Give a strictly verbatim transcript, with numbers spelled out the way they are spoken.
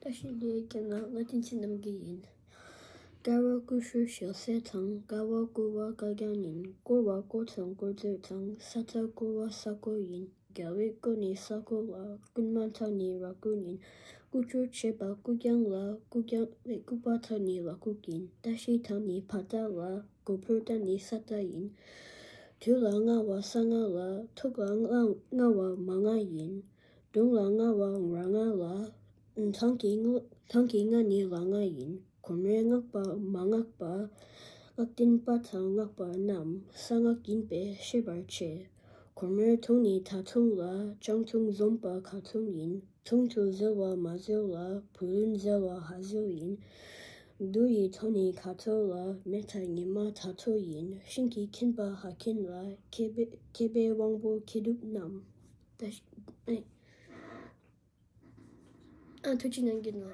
བཀྲ་ཤིས་བདེ་ལེགས། ང་ལ་དན་ཚེ་རྣམ་རྒྱལ་ཡིན། དཀར་བ་ཀུ་ཤུ་ཞལ་ཟས་དང་། དཀར་བ་ཀོ་བ་དཀར་རྐྱང་ཡིན། དཀོར་བ་དཀོར་ཐང་དཀོར་མཛོད་དང་། ས་རྟ་ཀོ་བ་ས་ཀོ་ཡིན། རྒྱལ་བའི་སྐུ་ནི་ས་ཀོ་ལ། རྐུན་མ་ཐང་ནི་ར་རྐུན་ཡིན། རྐུ་ཅོ་བྱེད་པ་རྐུ་རྐྱང་ལ། རྐུ་རྐྱང་ལ་རྐུ་པ་ཐང་ནི་ལ་རྐུ་ཡིན། བཀྲ་ཤིས་ཐང་ནི་ཕ་རྟ་ལ། གོ་ཕུར་རྟ་ནི་ས་རྟ་ཡིན། དུག་ལ་ལྔ་བ་ས་ལྔ་ལ། ཐུག་ལ་ལྔ་བ་མ་ལྔ་ཡིན། དུང་ལ་ལྔ་བ་ར་ལྔ་ལ། ཐང་གི་ལྔ་ཐང་གི་ལྔ་ནི་ལ་ལྔ་ཡིན། གོ་མོའི་སྔགས་པ་མ་སྔགས་པ། སྔགས་བསྟན་པ་དང་སྔགས་པ་རྣམས། གསང་སྔགས་ཡིན་པས་ཤེས་པར་བྱེད། གོ་མོའི་དུང་ནི་ད་དུང་ལ། སྤྱང་དུང་འཛོམས་པ་ཁ་དུང་ཡིན། དུང་དུ་ཟིལ་བ་མ་ཟིལ་ལ། བུ་ལོན་ཟིལ་བ་ཧ་ཟིལ་ཡིན། བདུད་ཡི་ཐོ་ནི་ཁ་ཐོ་ལ། མེ་ཐ་ཉི་མ་ད་ཐོ་ཡིན། ཤིང་གི་ཁེན་པ་ཧ་ཁེན་ལ། མཁས་པའི་མཁས་པའི་དབང་པོ་མཁས་གྲུབ་རྣམས། ད་ཤི་ཨེ། ཨ་ཐུགས་རྗེ་གནང་གི་ནོ།